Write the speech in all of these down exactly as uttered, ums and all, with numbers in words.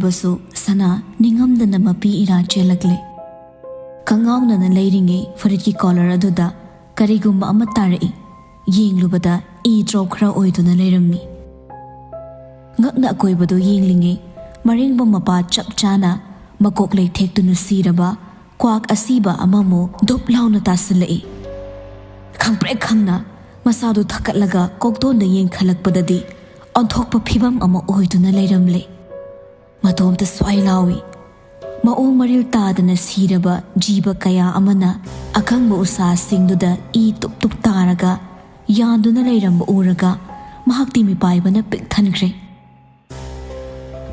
ꯕꯁꯨ ꯁꯅꯥ ꯅꯤꯡꯉꯝꯗꯅ ꯃꯄꯤ ꯏꯔꯥ ꯆꯦꯜꯂꯛꯂꯦ꯫ ꯀꯉꯥꯎꯅꯅ ꯂꯩꯔꯤꯉꯩ ꯐꯨꯔꯤꯠꯀꯤ ꯀꯣꯂꯔ ꯑꯗꯨꯗ ꯀꯔꯤꯒꯨꯝꯕ ꯑꯃ ꯇꯥꯔꯛꯏ꯫ ꯌꯦꯡꯂꯨꯕꯗ ꯏ ꯗ꯭ꯔꯣꯞ ꯈꯔ ꯑꯣꯏꯗꯨꯅ ꯂꯩꯔꯝꯃꯤ꯫ ꯉꯛꯅ ꯑꯀꯣꯏꯕꯗꯨ ꯌꯦꯡꯂꯤꯉꯩ ꯃꯔꯦꯡꯕ ꯃꯄꯥ ꯆꯞ ꯆꯥꯅ ꯃꯀꯣꯛ ꯂꯩꯊꯦꯛꯇꯨꯅ ꯁꯤꯔꯕ ꯀ꯭ꯋꯥꯛ ꯑꯁꯤꯕ ꯑꯃꯃꯨꯛ ꯙꯨꯞ ꯂꯥꯎꯅ ꯇꯥꯁꯤꯜꯂꯛꯏ꯫ ꯈꯪꯄ꯭ꯔꯦꯛ ꯈꯪꯅ ꯃꯁꯥꯗꯨ ꯊꯛꯀꯠꯂꯒ ꯀꯣꯛꯇꯣꯟꯗ ꯌꯦꯡꯈꯠꯂꯛꯄꯗꯗꯤ ꯑꯣꯟꯊꯣꯛꯄ ꯐꯤꯕꯝ ꯑꯃ ꯑꯣꯏꯗꯨꯅ ꯂꯩꯔꯝꯂꯦ꯫ ꯃꯇꯣꯝꯇ ꯁ꯭ꯋꯥꯏ ꯂꯥꯎꯏ꯫ ꯃꯑꯣꯡ ꯃꯔꯤꯜ ꯇꯥꯗꯅ ꯁꯤꯔꯕ ꯖꯤꯕ ꯀꯌꯥ ꯑꯃꯅ ꯑꯀꯪꯕ ꯎꯁꯥꯁꯤꯡꯗꯨꯗ ꯏ ꯇꯨꯞ ꯇꯨꯞ ꯇꯥꯔꯒ ꯌꯥꯟꯗꯨꯅ ꯂꯩꯔꯝꯕ ꯎꯔꯒ ꯃꯍꯥꯛꯇꯤ ꯃꯤꯄꯥꯏꯕꯅ ꯄꯤꯛ ꯊꯟꯈ꯭ꯔꯦ꯫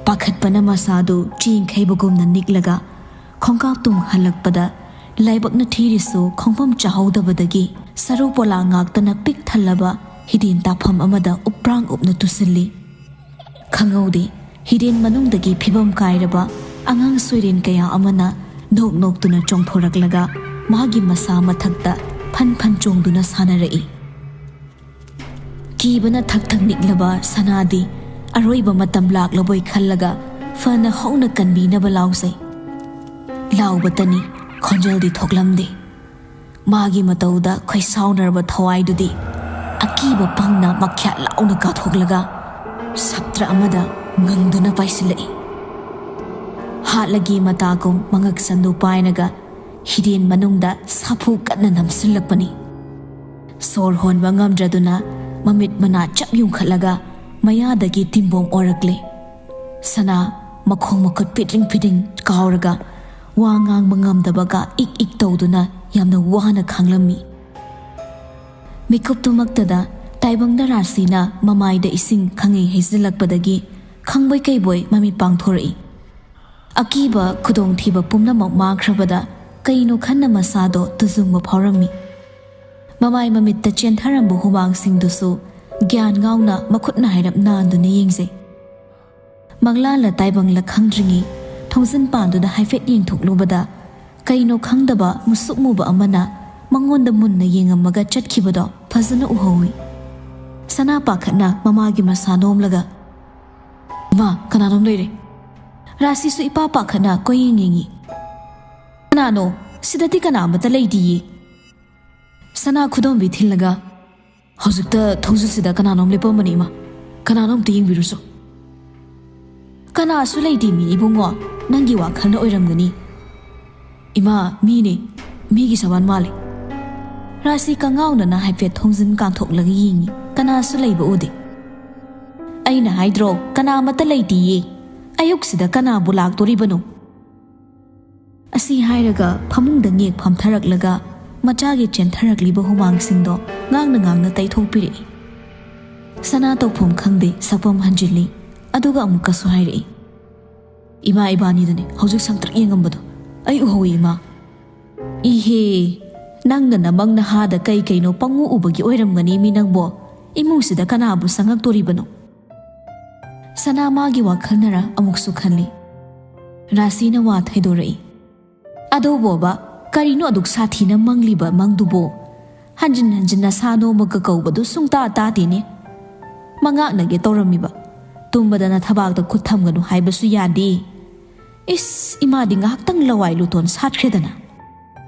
ꯄꯥꯈꯠꯄꯅ ꯃꯁꯥꯗꯨ ꯆꯦꯡꯈꯩꯕꯒꯨꯝꯅ ꯅꯤꯛꯂꯒ ꯈꯣꯡꯀꯥꯞ ꯇꯨꯝ ꯍꯜꯂꯛꯄꯗ ꯂꯥꯏꯕꯛꯅ ꯊꯤꯔꯤꯁꯨ ꯈꯣꯡꯐꯝ ꯆꯥꯍꯧꯗꯕꯗꯒꯤ ꯁꯔꯨ ꯄꯣꯂꯥ ꯉꯥꯛꯇꯅ ꯄꯤꯛ ꯊꯜꯂꯕ ꯍꯤꯗꯦꯟ ꯇꯥꯐꯝ ꯑꯃꯗ ꯎꯞꯄ꯭ꯔꯥꯡ ꯎꯞꯅ ꯇꯨꯁꯤꯜꯂꯤ꯫ ꯈꯪꯍꯧꯗꯦ, ꯍꯤꯗꯦꯟ ꯃꯅꯨꯡꯗꯒꯤ ꯐꯤꯕꯝ ꯀꯥꯏꯔꯕ ꯑꯉꯥꯡ ꯁꯣꯏꯔꯦꯟ ꯀꯌꯥ ꯑꯃꯅ ꯅꯣꯛ ꯅꯣꯛꯇꯨꯅ ꯆꯣꯡꯊꯣꯔꯛꯂꯒ ꯃꯥꯒꯤ ꯃꯁꯥ ꯃꯊꯛꯇ ꯐꯟ ꯐꯟ ꯆꯣꯡꯗꯨꯅ ꯁꯥꯟꯅꯔꯛꯏ꯫ ꯀꯤꯕꯅ ꯊꯛ ꯊꯛ ꯅꯤꯛꯂꯕ ꯁꯅꯥꯗꯤ ꯑꯔꯣꯏꯕ ꯃꯇꯝ ꯂꯥꯛꯂꯕꯣꯏ ꯈꯜꯂꯒ ꯐꯅ ꯍꯧꯅ ꯀꯟꯕꯤꯅꯕ ꯂꯥꯎꯖꯩ꯫ ꯂꯥꯎꯕꯇꯅꯤ, ꯈꯣꯟꯖꯦꯜꯗꯤ ꯊꯣꯛꯂꯝꯗꯦ꯫ ꯃꯥꯒꯤ ꯃꯇꯧꯗ ꯈꯣꯏꯁꯥꯎꯅꯔꯕ ꯊꯋꯥꯏꯗꯨꯗꯤ ꯑꯀꯤꯕ ꯄꯪꯅ ꯃꯈ꯭ꯌꯥꯠ ꯂꯥꯎꯅ ꯀꯥꯊꯣꯛꯂꯒ ꯁꯞꯇ꯭ꯔ ꯑꯃꯗ ꯉꯪꯗꯨꯅ ꯄꯥꯏꯁꯤꯜꯂꯛꯏ꯫ ꯍꯥꯠꯂꯒꯦ ꯃꯇꯥꯒꯨꯝ ꯃꯉꯛ ꯁꯝꯗꯨ ꯄꯥꯏꯔꯒ ꯍꯤꯗꯦꯟ ꯃꯅꯨꯡꯗ ꯁꯥꯐꯨ ꯀꯟꯅ ꯅꯝꯁꯤꯜꯂꯛꯄꯅꯤ꯫ ꯁꯣꯔ ꯍꯣꯟꯕ ꯉꯝꯗ꯭ꯔꯗꯨꯅ ꯃꯃꯤꯠ ꯃꯅꯥ ꯆꯞ ꯌꯨꯡꯈꯠꯂꯒ ꯃꯌꯥꯗꯒꯤ ꯇꯤꯝꯕꯣꯝ ꯑꯣꯔꯛꯂꯦ꯫ ꯁꯅꯥ ꯃꯈꯣꯡ ꯃꯈꯨꯠ ꯐꯤꯗ꯭ꯔꯤꯡ ꯐꯤꯗ꯭ꯔꯤꯡ ꯀꯥꯎꯔꯒ ꯋꯥ ꯉꯥꯡꯕ ꯉꯝꯗꯕꯒ ꯏꯛ ꯏꯛ ꯇꯧꯗꯨꯅ ꯌꯥꯝꯅ ꯋꯥꯅ ꯈꯥꯡꯂꯝꯃꯤ꯫ ꯃꯤꯀꯨꯞꯇꯨꯃꯛꯇꯗ ꯇꯥꯏꯕꯪ ꯗꯔꯥꯁꯤꯅ ꯃꯃꯥꯏꯗ ꯏꯁꯤꯡ ꯈꯪꯍꯩ ꯍꯩꯖꯤꯜꯂꯛꯄꯗꯒꯤ ꯈꯪꯕꯣꯏ ꯀꯩꯕꯣꯏ ꯃꯃꯤꯠ ꯄꯥꯡꯊꯣꯔꯛꯏ꯫ ꯑꯀꯤꯕ ꯈꯨꯗꯣꯡꯊꯤꯕ ꯄꯨꯝꯅꯃꯛ ꯃꯥꯡꯈ꯭ꯔꯕꯗ ꯀꯩꯅꯣ ꯈꯟꯅ ꯃꯁꯥꯗꯣ ꯇꯨꯖꯨꯡꯕ ꯐꯥꯎꯔꯝꯃꯤ꯫ ꯃꯃꯥꯏ ꯃꯃꯤꯠꯇ ꯆꯦꯟꯊꯔꯝꯕ ꯍꯨꯃꯥꯡꯁꯤꯡꯗꯨꯁꯨ ꯒ꯭ꯌꯥꯟ ꯉꯥꯎꯅ ꯃꯈꯨꯠꯅ ꯍꯥꯏꯔꯞ ꯅꯥꯟꯗꯨꯅ ꯌꯦꯡꯖꯩ꯫ ꯃꯪꯂꯥꯟꯂ ꯇꯥꯏꯕꯪꯂ ꯈꯪꯗ꯭ꯔꯤꯉꯩ ꯊꯣꯡꯖꯤꯟ ꯄꯥꯟꯗꯨꯗ ꯍꯥꯏꯐꯦꯠ ꯌꯦꯡꯊꯣꯛꯂꯨꯕꯗ ꯀꯩꯅꯣ ꯈꯪꯗꯕ ꯃꯨꯁꯨꯛ ꯃꯨꯕ ꯑꯃꯅ ꯃꯉꯣꯟꯗ ꯃꯨꯟꯅ ꯌꯦꯡꯉꯝꯃꯒ ꯆꯠꯈꯤꯕꯗꯣ ꯐꯖꯅ ꯎꯍꯧꯏ꯫ ꯁꯅꯥ ꯄꯥꯈꯠꯅ ꯃꯃꯥꯒꯤ ꯃꯁꯥ ꯅꯣꯝꯂꯒ, "ꯏꯃꯥ, ꯀꯅꯥꯅꯣꯝ ꯂꯩꯔꯦ!" ꯔꯥꯁꯤꯁꯨ ꯏꯄꯥ ꯄꯥꯈꯠꯅ ꯀꯣꯏꯌꯦꯡ ꯌꯦꯡꯉꯤ꯫ "ꯀꯅꯥꯅꯣ? ꯁꯤꯗꯗꯤ ꯀꯅꯥ ꯑꯃꯠꯇ ꯂꯩꯇꯤꯌꯦ꯫" ꯁꯅꯥ ꯈꯨꯗꯣꯝꯕꯤ ꯊꯤꯜꯂꯒ, "ꯍꯧꯖꯤꯛꯇ ꯊꯣꯡꯖꯤꯟꯁꯤꯗ ꯀꯅꯥꯅꯣꯝ ꯂꯦꯞꯄꯝꯕꯅꯤ ꯏꯃꯥ꯫ ꯀꯅꯥꯅꯣ ꯑꯝꯇ ꯌꯦꯡꯕꯤꯔꯨꯁꯣ꯫" "ꯀꯅꯥꯁꯨ ꯂꯩꯇꯦ ꯃꯤ ꯏꯕꯨꯡꯉꯣ, ꯅꯪꯒꯤ ꯋꯥꯈꯜꯅ ꯑꯣꯏꯔꯝꯒꯅꯤ꯫" "ꯏꯃꯥ, ꯃꯤꯅꯦ, ꯃꯤꯒꯤ ꯁꯕꯥꯟ ꯃꯥꯜꯂꯦ꯫" ꯔꯥꯁꯤ ꯀꯉꯥꯎꯅꯅ ꯍꯥꯏꯐꯦꯠ ꯊꯣꯡꯖꯤꯟ ꯀꯥꯟꯊꯣꯛꯂꯒ ꯌꯦꯡꯉꯤ, ꯀꯅꯥꯁꯨ ꯂꯩꯕ ꯎꯗꯦ꯫ "ꯑꯩꯅ ꯍꯥꯏꯗ꯭ꯔꯣ, ꯀꯅꯥ ꯑꯃꯠꯇ ꯂꯩꯇꯤꯌꯦ꯫ ꯑꯌꯨꯛꯁꯤꯗ ꯀꯅꯥꯕꯨ ꯂꯥꯛꯇꯣꯔꯤꯕꯅꯣ?" ꯑꯁꯤ ꯍꯥꯏꯔꯒ ꯐꯃꯨꯡꯗ ꯉꯦꯛ ꯐꯝꯊꯔꯛꯂꯒ ꯃꯆꯥꯒꯤ ꯆꯦꯟꯊꯔꯛꯂꯤꯕ ꯍꯨꯃꯥꯡꯁꯤꯡꯗꯣ ꯉꯥꯡꯅ ꯉꯥꯡꯅ ꯇꯩꯊꯣꯛꯄꯤꯔꯛꯏ꯫ ꯁꯅꯥ ꯇꯧꯐꯝ ꯈꯪꯗꯦ, ꯁꯛꯐꯝ ꯍꯟꯖꯤꯜꯂꯤ꯫ ꯑꯗꯨꯒ ꯑꯃꯨꯛꯀꯁꯨ ꯍꯥꯏꯔꯛꯏ, "ꯏꯃꯥ ꯏꯕꯥꯅꯤꯗꯅꯦ ꯍꯧꯖꯤꯛ ꯁꯪꯇ꯭ꯔꯤꯛ ꯌꯦꯡꯉꯝꯕꯗꯣ, ꯑꯩ ꯎꯍꯧꯏ ꯏꯃꯥ꯫" "ꯏꯍꯦ, ꯅꯪꯅ ꯅꯃꯪ ꯅꯍꯥꯗ ꯀꯩ ꯀꯩꯅꯣ ꯄꯪꯎ ꯎꯕꯒꯤ ꯑꯣꯏꯔꯝꯒꯅꯤ ꯃꯤ ꯅꯪꯕꯣ꯫ ꯏꯃꯨꯡꯁꯤꯗ ꯀꯅꯥꯕꯨ ꯆꯪꯉꯛꯇꯣꯔꯤꯕꯅꯣ?" ꯁꯅꯥ ꯃꯥꯒꯤ ꯋꯥꯈꯜꯅꯔ ꯑꯃꯨꯛꯁꯨ ꯈꯜꯂꯤ꯫ ꯔꯥꯁꯤꯅ ꯋꯥ ꯊꯩꯗꯣꯔꯛꯏ, "ꯑꯗꯨꯕꯣꯕ, ꯀꯔꯤꯅꯣ ꯑꯗꯨꯛ ꯁꯥꯊꯤꯅ ꯃꯪꯂꯤꯕ ꯃꯪꯗꯨꯕꯣ? ꯍꯟꯖꯤꯟ ꯍꯟꯖꯤꯟ ꯅꯁꯥ ꯅꯣꯝꯃꯒ ꯀꯧꯕꯗꯨ ꯁꯨꯡꯇꯥ ꯇꯥꯗꯦꯅꯦ꯫ ꯃꯉꯥꯛꯅꯒꯦ ꯇꯧꯔꯝꯃꯤꯕ꯫ ꯇꯨꯝꯕꯗ ꯅꯊꯕꯥꯛꯇ ꯈꯨꯠ ꯊꯝꯒꯅꯨ ꯍꯥꯏꯕꯁꯨ ꯌꯥꯗꯦ꯫ ꯏꯁ, ꯏꯃꯥꯗꯤ ꯉꯥꯏꯍꯥꯛꯇꯪ ꯂꯋꯥꯏ ꯂꯨꯇꯣꯟ ꯁꯥꯠꯈ꯭ꯔꯦꯗꯅ꯫"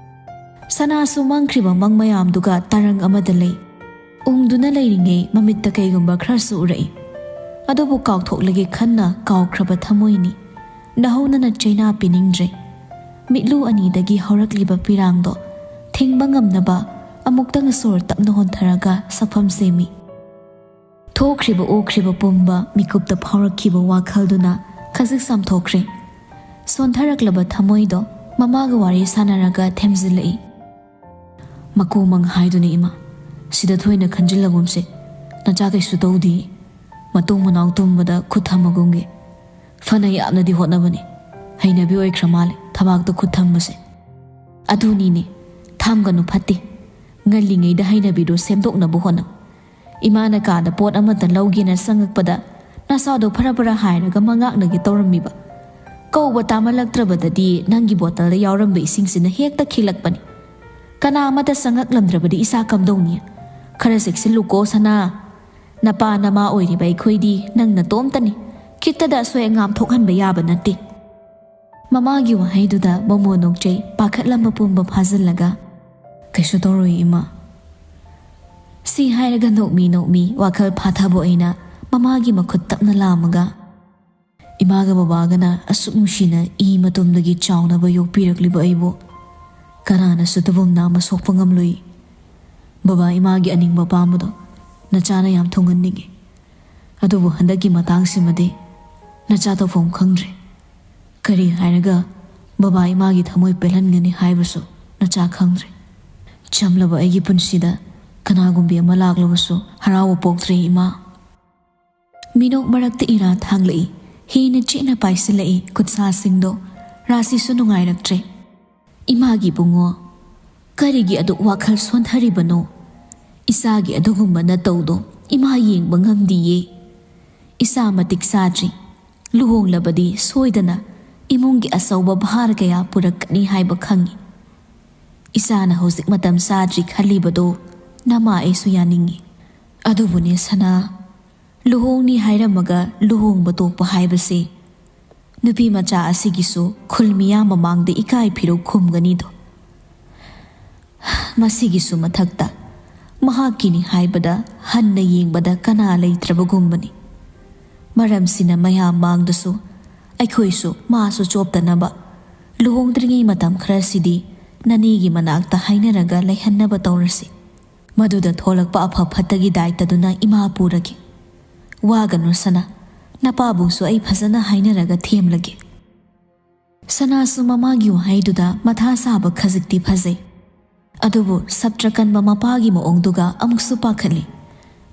ꯁꯅꯥꯁꯨ ꯃꯪꯈ꯭ꯔꯤꯕ ꯃꯪ ꯃꯌꯥꯝꯗꯨꯒ ꯇꯔꯪ ꯑꯃꯗ ꯂꯩ꯫ ꯎꯪꯗꯨꯅ ꯂꯩꯔꯤꯉꯩ ꯃꯃꯤꯠꯇ ꯀꯩꯒꯨꯝꯕ ꯈꯔꯁꯨ ꯎꯔꯛꯏ꯫ ꯑꯗꯨꯕꯨ ꯀꯥꯎꯊꯣꯛꯂꯒꯦ ꯈꯟꯅ ꯀꯥꯎꯈ꯭ꯔꯕ ꯊꯃꯣꯏꯅꯤ꯫ ꯅꯍꯧꯅꯅ ꯆꯩꯅꯥ ꯄꯤꯅꯤꯡꯗ꯭ꯔꯦ꯫ ꯃꯤꯠꯂꯨ ꯑꯅꯤꯗꯒꯤ ꯍꯧꯔꯛꯂꯤꯕ ꯄꯤꯔꯥꯡꯗꯣ ꯊꯤꯡꯕ ꯉꯝꯅꯕ ꯑꯃꯨꯛꯇꯪ ꯁꯣꯔ ꯇꯞꯅ ꯍꯣꯟꯊꯔꯒ ꯁꯛꯐꯝ ꯁꯦꯝꯃꯤ꯫ ꯊꯣꯛꯈ꯭ꯔꯤꯕ ꯑꯣꯛꯈ꯭ꯔꯤꯕ ꯄꯨꯝꯕ ꯃꯤꯀꯨꯞꯇ ꯐꯥꯎꯔꯛꯈꯤꯕ ꯋꯥꯈꯜꯗꯨꯅ ꯈꯖꯤꯛ ꯆꯥꯝꯊꯣꯛꯈ꯭ꯔꯦ꯫ ꯁꯣꯟꯊꯔꯛꯂꯕ ꯊꯃꯣꯏꯗꯣ ꯃꯃꯥꯒ ꯋꯥꯔꯤ ꯁꯥꯟꯅꯔꯒ ꯊꯦꯝꯖꯤꯜꯂꯛꯏ꯫ "ꯃꯀꯨꯃꯪ ꯍꯥꯏꯗꯨꯅꯤ ꯏꯃꯥ, ꯁꯤꯗ ꯊꯣꯏꯅ ꯈꯟꯖꯤꯜꯂꯒꯨꯝꯁꯦ꯫ ꯅꯆꯥ ꯀꯩꯁꯨ ꯇꯧꯗꯦ꯫ ꯃꯇꯨꯡ ꯃꯅꯥꯎ ꯇꯨꯝꯕꯗ ꯈꯨꯠ ꯊꯝꯃꯒꯨꯝꯒꯦ꯫ ꯐꯅ ꯌꯥꯝꯅꯗꯤ ꯍꯣꯠꯅꯕꯅꯤ, ꯍꯩꯅꯕꯤ ꯑꯣꯏꯈ꯭ꯔ ꯃꯥꯜꯂꯦ ꯊꯕꯥꯛꯇ ꯈꯨꯠ ꯊꯝꯕꯁꯦ꯫" "ꯑꯗꯨꯅꯤꯅꯦ, ꯊꯝꯒꯅꯨ ꯐꯠꯇꯦ꯫ ꯉꯜꯂꯤꯉꯩꯗ ꯍꯩꯅꯕꯤꯗꯣ ꯁꯦꯝꯗꯣꯛꯅꯕ ꯍꯣꯠꯅꯧ꯫ ꯏꯃꯥꯅ ꯀꯥꯗ ꯄꯣꯠ ꯑꯃꯇ ꯂꯧꯒꯦꯅ ꯆꯪꯉꯛꯄꯗ ꯅꯁꯥꯗꯣ ꯐꯔ ꯐꯔ ꯍꯥꯏꯔꯒ ꯃꯉꯥꯛꯅꯒꯦ ꯇꯧꯔꯝꯃꯤꯕ꯫ ꯀꯧꯕ ꯇꯥꯃꯜꯂꯛꯇ꯭ꯔꯕꯗꯗꯤ ꯅꯪꯒꯤ ꯕꯣꯇꯜꯗ ꯌꯥꯎꯔꯝꯕ ꯏꯁꯤꯡꯁꯤꯅ ꯍꯦꯛꯇ ꯈꯤꯛꯂꯛꯄꯅꯤ꯫ ꯀꯅꯥ ꯑꯃꯠꯇ ꯆꯪꯉꯛꯂꯝꯗ꯭ꯔꯕꯗꯤ ꯏꯁꯥ ꯀꯝꯗꯧꯅꯤ? ꯈꯔ ꯆꯦꯛꯁꯤꯜꯂꯨꯀꯣ ꯁꯅꯥ꯫ ꯅꯄꯥ ꯅꯃꯥ ꯑꯣꯏꯔꯤꯕ ꯑꯩꯈꯣꯏꯗꯤ ꯅꯪ ꯅꯇꯣꯝꯇꯅꯤ꯫ ꯈꯤꯠꯇꯗ ꯑꯁꯣꯏ ꯑꯉꯥꯝ ꯊꯣꯛꯍꯟꯕ ꯌꯥꯕ ꯅꯠꯇꯦ꯫ ꯃꯃꯥꯒꯤ ꯋꯥꯍꯩꯗꯨꯗ ꯃꯣꯃꯣ ꯅꯣꯛꯆꯩ ꯄꯥꯈꯠꯂꯝꯕ ꯄꯨꯝꯕ ꯐꯥꯖꯤꯜꯂꯒ, "ꯀꯩꯁꯨ ꯇꯧꯔꯣꯏ, ꯏꯃꯥ"꯫ ꯁꯤ ꯍꯥꯏꯔꯒ ꯅꯣꯛꯃꯤ ꯅꯣꯛꯃꯤ ꯋꯥꯈꯜ ꯐꯥꯊꯕ ꯑꯣꯏꯅ ꯃꯃꯥꯒꯤ ꯃꯈꯨꯠ ꯇꯞꯅ ꯂꯥꯝꯃꯒ, "ꯏꯃꯥꯒ ꯕꯕꯥꯒꯅ ꯑꯁꯨꯛ ꯅꯨꯡꯁꯤꯅ ꯏ ꯃꯇꯨꯝꯗꯒꯤ ꯆꯥꯎꯅꯕ ꯌꯣꯛꯄꯤꯔꯛꯂꯤꯕ ꯑꯩꯕꯨ ꯀꯅꯥꯅꯁꯨ ꯇꯨꯕꯨꯝ ꯅꯥꯝꯃ ꯁꯣꯛꯄ ꯉꯝꯂꯣꯏ꯫ ꯕꯕꯥ ꯏꯃꯥꯒꯤ ꯑꯅꯤꯡꯕ ꯑꯄꯥꯝꯕꯗꯣ ꯅꯆꯥꯅ ꯌꯥꯝ ꯊꯨꯡꯍꯟꯅꯤꯡꯏ꯫ ꯑꯗꯨꯕꯨ ꯍꯟꯗꯛꯀꯤ ꯃꯇꯥꯡꯁꯤꯃꯗꯤ ꯅꯆꯥ ꯇꯧꯐꯝ ꯈꯪꯗ꯭ꯔꯦ꯫ ꯀꯔꯤ ꯍꯥꯏꯔꯒ ꯕꯕꯥ ꯏꯃꯥꯒꯤ ꯊꯃꯣꯏ ꯄꯦꯜꯍꯟꯒꯅꯤ ꯍꯥꯏꯕꯁꯨ ꯅꯆꯥ ꯈꯪꯗ꯭ꯔꯦ꯫ ꯆꯝꯂꯕ ꯑꯩꯒꯤ ꯄꯨꯟꯁꯤꯗ ꯀꯅꯥꯒꯨꯝꯕꯤ ꯑꯃ ꯂꯥꯛꯂꯕꯁꯨ ꯍꯔꯥꯎꯕ ꯄꯣꯛꯇ꯭ꯔꯦ, ꯏꯃꯥ"꯫ ꯃꯤꯅꯣꯛ ꯃꯔꯛꯇ ꯏꯔꯥ ꯊꯥꯡꯂꯛꯏ꯫ ꯍꯦꯟꯅ ꯆꯦꯠꯅ ꯄꯥꯏꯁꯤꯜꯂꯛꯏ ꯈꯨꯠꯁꯥꯁꯤꯡꯗꯣ꯫ ꯔꯥꯁꯤꯁꯨ ꯅꯨꯡꯉꯥꯏꯔꯛꯇ꯭ꯔꯦ꯫ "ꯏꯃꯥꯒꯤ ꯏꯕꯨꯡꯉꯣ, ꯀꯔꯤꯒꯤ ꯑꯗꯨꯛ ꯋꯥꯈꯜ ꯁꯣꯟꯊꯔꯤꯕꯅꯣ? ꯏꯆꯥꯒꯤ ꯑꯗꯨꯒꯨꯝꯕ ꯅꯇꯧꯗꯣ ꯏꯃꯥ ꯌꯦꯡꯕ ꯉꯝꯗꯤꯌꯦ꯫ ꯏꯆꯥ ꯃꯇꯤꯛ ꯆꯥꯗ꯭ꯔꯤ꯫ ꯂꯨꯍꯣꯡꯂꯕꯗꯤ ꯁꯣꯏꯗꯅ ꯏꯃꯨꯡꯒꯤ ꯑꯆꯧꯕ ꯚꯥꯔ ꯀꯌꯥ ꯄꯨꯔꯛꯀꯅꯤ ꯍꯥꯏꯕ ꯈꯪꯏ꯫ ꯏꯆꯥꯅ ꯍꯧꯖꯤꯛ ꯃꯇꯝ ꯆꯥꯗ꯭ꯔꯤ ꯈꯜꯂꯤꯕꯗꯣ ꯅꯃꯥ ꯑꯩꯁꯨ ꯌꯥꯅꯤꯡꯏ꯫ ꯑꯗꯨꯕꯨꯅꯦ ꯁꯅꯥ, ꯂꯨꯍꯣꯡꯅꯤ ꯍꯥꯏꯔꯝꯃꯒ ꯂꯨꯍꯣꯡꯕ ꯇꯣꯛꯄ ꯍꯥꯏꯕꯁꯦ ꯅꯨꯄꯤ ꯃꯆꯥ ꯑꯁꯤꯒꯤꯁꯨ ꯈꯨꯜ ꯃꯤꯌꯥꯝ ꯃꯃꯥꯡꯗ ꯏꯀꯥꯏ ꯐꯤꯔꯧ ꯈꯨꯝꯒꯅꯤꯗꯣ꯫ ꯃꯁꯤꯒꯤꯁꯨ ꯃꯊꯛꯇ ꯃꯍꯥꯛꯀꯤꯅꯤ ꯍꯥꯏꯕꯗ ꯍꯟꯅ ꯌꯦꯡꯕꯗ ꯀꯅꯥ ꯂꯩꯇ꯭ꯔꯕꯒꯨꯝꯕꯅꯤ꯫ ꯃꯔꯝꯁꯤꯅ ꯃꯌꯥꯝ ꯃꯥꯡꯗꯁꯨ ꯑꯩꯈꯣꯏꯁꯨ ꯃꯥꯁꯨ ꯆꯣꯞꯇꯅꯕ ꯂꯨꯍꯣꯡꯗ꯭ꯔꯤꯉꯩ ꯃꯇꯝ ꯈꯔꯁꯤꯗꯤ ꯅꯅꯦꯒꯤ ꯃꯅꯥꯛꯇ ꯍꯥꯏꯅꯔꯒ ꯂꯩꯍꯟꯅꯕ ꯇꯧꯔꯁꯤ꯫ ꯃꯗꯨꯗ ꯊꯣꯛꯂꯛꯄ ꯑꯐ ꯐꯠꯇꯒꯤ ꯗꯥꯏꯇꯗꯨꯅ ꯏꯃꯥ ꯄꯨꯔꯒꯦ꯫ ꯋꯥꯒꯅꯨ ꯁꯅꯥ, ꯅꯄꯥꯕꯨꯡꯁꯨ ꯑꯩ ꯐꯖꯅ ꯍꯥꯏꯅꯔꯒ ꯊꯦꯝꯂꯒꯦ꯫ ꯁꯅꯥꯁꯨ ꯃꯃꯥꯒꯤ ꯋꯥꯍꯩꯗꯨꯗ ꯃꯊꯥ ꯁꯥꯕ ꯈꯖꯤꯛꯇꯤ ꯐꯖꯩ꯫ ꯑꯗꯨꯕꯨ ꯁꯞꯇ꯭ꯔ ꯀꯟꯕ ꯃꯄꯥꯒꯤ ꯃꯑꯣꯡꯗꯨꯒ ꯑꯃꯨꯛꯁꯨ ꯄꯥꯈꯠꯂꯤ꯫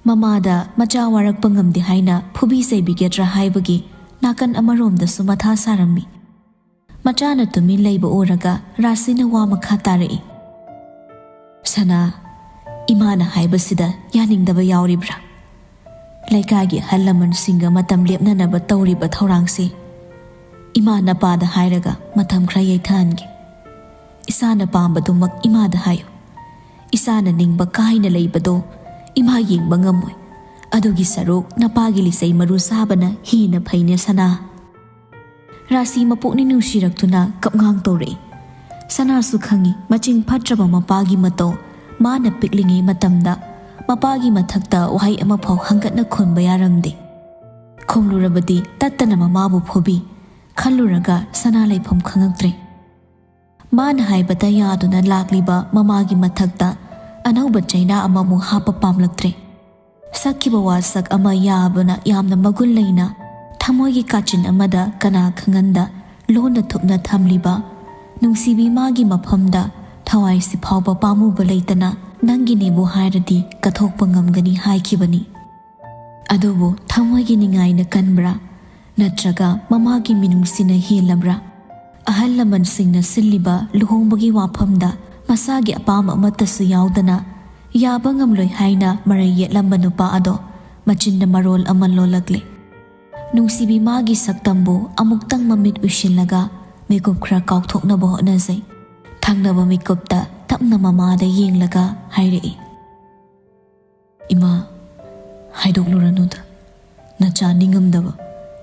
ꯃꯃꯥꯗ ꯃꯆꯥ ꯋꯥꯔꯛꯄ ꯉꯝꯗꯦ ꯍꯥꯏꯅ ꯐꯨꯕꯤ ꯆꯩꯕꯤꯒꯗ꯭ꯔꯥ ꯍꯥꯏꯕꯒꯤ ꯅꯥꯀꯟ ꯑꯃꯔꯣꯝꯗꯁꯨ ꯃꯊꯥ ꯁꯥꯔꯝꯃꯤ꯫ ꯃꯆꯥꯅ ꯇꯨꯃꯤꯟ ꯂꯩꯕ ꯎꯔꯒ ꯔꯥꯁꯤꯅ ꯋꯥ ꯃꯈꯥ ꯇꯥꯔꯛꯏ꯫ "ꯁꯅꯥ, ꯏꯃꯥꯅ ꯍꯥꯏꯕꯁꯤꯗ ꯌꯥꯅꯤꯡꯗꯕ ꯌꯥꯎꯔꯤꯕ꯭ꯔꯥ? ꯂꯩꯀꯥꯏꯒꯤ ꯑꯍꯜ ꯂꯃꯟꯁꯤꯡꯒ ꯃꯇꯝ ꯂꯦꯞꯅꯅꯕ ꯇꯧꯔꯤꯕ ꯊꯧꯔꯥꯡꯁꯤ ꯏꯃꯥ ꯅꯄꯥꯗ ꯍꯥꯏꯔꯒ ꯃꯇꯝ ꯈꯔ ꯌꯩꯊꯍꯟꯒꯦ꯫ ꯏꯆꯥꯅ ꯄꯥꯝꯕꯗꯨꯃꯛ ꯏꯃꯥꯗ ꯍꯥꯏꯌꯨ꯫ ꯏꯆꯥꯅ ꯅꯤꯡꯕ ꯀꯥꯏꯅ ꯂꯩꯕꯗꯣ ꯏꯃꯥ ꯌꯦꯡꯕ ꯉꯝꯃꯣꯏ꯫ "ꯑꯗꯨꯒꯤ ꯁꯔꯨꯛ ꯅꯄꯥꯒꯤ ꯂꯤꯆꯩ ꯃꯔꯨ ꯆꯥꯕꯅ ꯍꯦꯟꯅ ꯐꯩꯅꯦ ꯁꯅꯥ"꯫ ꯔꯥꯁꯤ ꯃꯄꯨꯛꯅꯤꯡ ꯅꯨꯡꯁꯤꯔꯛꯇꯨꯅ ꯀꯞꯉꯥꯡ ꯇꯧꯔꯛꯏ꯫ ꯁꯅꯥꯁꯨ ꯈꯪꯏ, ꯃꯆꯤꯡ ꯐꯠꯇ꯭ꯔꯕ ꯃꯄꯥꯒꯤ ꯃꯇꯧ ꯃꯥꯅ ꯄꯤꯛꯂꯤꯉꯩ ꯃꯇꯝꯗ ꯃꯄꯥꯒꯤ ꯃꯊꯛꯇ ꯋꯥꯍꯩ ꯑꯃꯐꯥꯎ ꯍꯪꯒꯠꯅ ꯈꯨꯝꯕ ꯌꯥꯔꯝꯗꯦ꯫ ꯈꯨꯝꯂꯨꯔꯕꯗꯤ ꯇꯠꯇꯅ ꯃꯃꯥꯕꯨ ꯐꯨꯕꯤ꯫ ꯈꯜꯂꯨꯔꯒ ꯁꯅꯥ ꯂꯩꯐꯝ ꯈꯪꯉꯛꯇ꯭ꯔꯦ꯫ ꯃꯥꯅ ꯍꯥꯏꯕꯗ ꯌꯥꯗꯨꯅ ꯂꯥꯛꯂꯤꯕ ꯃꯃꯥꯒꯤ ꯃꯊꯛꯇ ꯑꯅꯧꯕ ꯆꯩꯅꯥ ꯑꯃꯃꯨꯛ ꯍꯥꯞꯄ ꯄꯥꯝꯂꯛꯇ꯭ꯔꯦ꯫ ꯁꯛꯈꯤꯕ ꯋꯥꯁꯛ ꯑꯃ ꯌꯥꯕꯅ ꯌꯥꯝꯅ ꯃꯒꯨꯟ ꯂꯩꯅ, ꯊꯃꯣꯏꯒꯤ ꯀꯥꯆꯤꯟ ꯑꯃꯗ ꯀꯅꯥ ꯈꯪꯍꯟꯗ ꯂꯣꯟꯅ ꯊꯨꯞꯅ ꯊꯝꯂꯤꯕ ꯅꯨꯡꯁꯤꯕꯤ ꯃꯥꯒꯤ ꯃꯐꯝꯗ ꯊꯋꯥꯏꯁꯤ ꯐꯥꯎꯕ ꯄꯥꯝꯃꯨꯕ ꯂꯩꯇꯅ ꯅꯪꯒꯤꯅꯦꯕꯨ ꯍꯥꯏꯔꯗꯤ ꯀꯠꯊꯣꯛꯄ ꯉꯝꯒꯅꯤ ꯍꯥꯏꯈꯤꯕꯅꯤ꯫ ꯑꯗꯨꯕꯨ ꯊꯃꯣꯏꯒꯤ ꯅꯤꯡꯉꯥꯏꯅ ꯀꯟꯕ꯭ꯔꯥ, ꯅꯠꯇ꯭ꯔꯒ ꯃꯃꯥꯒꯤ ꯃꯤꯅꯨꯡꯁꯤꯅ ꯍꯦꯜꯂꯕ꯭ꯔꯥ? ꯑꯍꯜ ꯂꯃꯟꯁꯤꯡꯅ ꯁꯤꯜꯂꯤꯕ ꯂꯨꯍꯣꯡꯕꯒꯤ ꯋꯥꯐꯝꯗ ꯃꯁꯥꯒꯤ ꯑꯄꯥꯝꯕ ꯑꯃꯠꯇꯁꯨ ꯌꯥꯎꯗꯅ ꯌꯥꯕ ꯉꯝꯂꯣꯏ ꯍꯥꯏꯅ ꯃꯔꯩ ꯌꯦꯠꯂꯝꯕ ꯅꯨꯄꯥ ꯑꯗꯣ ꯃꯆꯤꯟꯅ ꯃꯔꯣꯜ ꯑꯃ ꯂꯣꯜꯂꯛꯂꯦ꯫ ꯅꯨꯡꯁꯤꯕꯤ ꯃꯥꯒꯤ ꯁꯛꯇꯝꯕꯨ ꯑꯃꯨꯛꯇꯪ ꯃꯃꯤꯠ ꯎꯏꯁꯤꯜꯂꯒ ꯃꯤꯀꯨꯞ ꯈꯔ ꯀꯥꯎꯊꯣꯛꯅꯕ ꯍꯣꯠꯅꯖꯩ꯫ ꯊꯪꯅꯕ ꯃꯤꯀꯨꯞꯇ ꯇꯞꯅ ꯃꯃꯥꯗ ꯌꯦꯡꯂꯒ ꯍꯥꯏꯔꯛꯏ, "ꯏꯃꯥ, ꯍꯥꯏꯗꯣꯛꯂꯨꯔꯅꯨꯗ꯫ ꯅꯆꯥ ꯅꯤꯡꯉꯝꯗꯕ,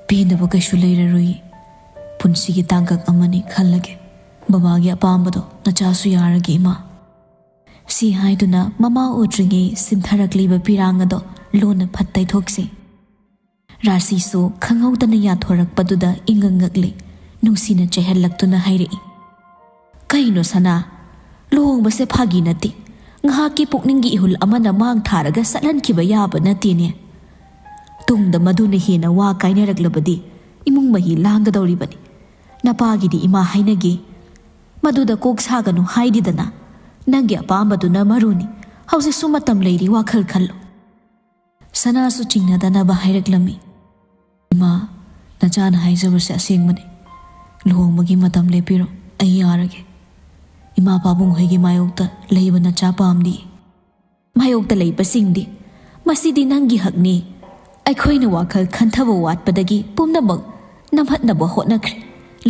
ꯄꯦꯟꯗꯕ ꯀꯩꯁꯨ ꯂꯩꯔꯔꯣꯏ꯫ ꯄꯨꯟꯁꯤꯒꯤ ꯇꯥꯡꯀꯛ ꯑꯃꯅꯤ ꯈꯜꯂꯒꯦ꯫ ꯕꯕꯥꯒꯤ ꯑꯄꯥꯝꯕꯗꯣ ꯅꯆꯥꯁꯨ ꯌꯥꯔꯒꯦ, ꯏꯃꯥ"꯫ ꯁꯤ ꯍꯥꯏꯗꯨꯅ ꯃꯃꯥ ꯎꯗ꯭ꯔꯤꯉꯩ ꯁꯤꯟꯊꯔꯛꯂꯤꯕ ꯄꯤꯔꯥꯡ ꯑꯗꯣ ꯂꯣꯟꯅ ꯐꯠ ꯇꯩꯊꯣꯛꯁꯤ꯫ ꯔꯥꯁꯤꯁꯨ ꯈꯪꯍꯧꯗꯅ ꯌꯥꯊꯣꯔꯛꯄꯗꯨꯗ ꯏꯉꯛ ꯉꯛꯂꯦ꯫ ꯅꯨꯡꯁꯤꯅ ꯆꯩꯍꯜꯂꯛꯇꯨꯅ ꯍꯥꯏꯔꯛꯏ, "ꯀꯩꯅꯣ ꯁꯅꯥ? ꯂꯨꯍꯣꯡꯕꯁꯦ ꯐꯥꯒꯤ ꯅꯠꯇꯦ꯫ ꯉꯥꯏꯍꯥꯛꯀꯤ ꯄꯨꯛꯅꯤꯡꯒꯤ ꯏꯍꯨꯜ ꯑꯃꯅ ꯃꯥꯡ ꯊꯥꯔꯒ ꯆꯠꯍꯟꯈꯤꯕ ꯌꯥꯕ ꯅꯠꯇꯦꯅꯦ꯫ ꯇꯨꯡꯗ ꯃꯗꯨꯅ ꯍꯦꯟꯅ ꯋꯥ ꯀꯥꯏꯅꯔꯛꯂꯕꯗꯤ ꯏꯃꯨꯡ ꯃꯍꯤ ꯂꯥꯡꯒꯗꯧꯔꯤꯕꯅꯤ꯫ ꯅꯄꯥꯒꯤꯗꯤ ꯏꯃꯥ ꯍꯥꯏꯅꯒꯦ꯫ ꯃꯗꯨꯗ ꯀꯣꯛ ꯁꯥꯒꯅꯨ ꯍꯥꯏꯗꯦꯗꯅ꯫ ꯅꯪꯒꯤ ꯑꯄꯥꯝꯕꯗꯨꯅ ꯃꯔꯨꯅꯤ꯫ ꯍꯧꯖꯤꯛꯁꯨ ꯃꯇꯝ ꯂꯩꯔꯤ, ꯋꯥꯈꯜ ꯈꯜꯂꯨ"꯫ ꯁꯅꯥꯁꯨ ꯆꯤꯡꯅꯗꯅꯕ ꯍꯥꯏꯔꯛꯂꯝꯃꯤ, "ꯏꯃꯥ, ꯅꯆꯥꯅ ꯍꯥꯏꯖꯕꯁꯦ ꯑꯁꯦꯡꯕꯅꯤ꯫ ꯂꯨꯍꯣꯡꯕꯒꯤ ꯃꯇꯝ ꯂꯦꯞꯄꯤꯔꯣ, ꯑꯩ ꯌꯥꯔꯒꯦ꯫ ꯏꯃꯥ ꯄꯥꯕꯨꯡ ꯍꯣꯏꯒꯤ ꯃꯥꯌꯣꯛꯇ ꯂꯩꯕ ꯅꯆꯥ ꯄꯥꯝꯗꯦ"꯫ "ꯃꯥꯌꯣꯛꯇ ꯂꯩꯕꯁꯤꯡꯗꯤ, ꯃꯁꯤꯗꯤ ꯅꯪꯒꯤ ꯍꯛꯅꯤ꯫ ꯑꯩꯈꯣꯏꯅ ꯋꯥꯈꯜ ꯈꯟꯊꯕ ꯋꯥꯠꯄꯗꯒꯤ ꯄꯨꯝꯅꯃꯛ ꯅꯝꯍꯠꯅꯕ ꯍꯣꯠꯅꯈ꯭ꯔꯦ꯫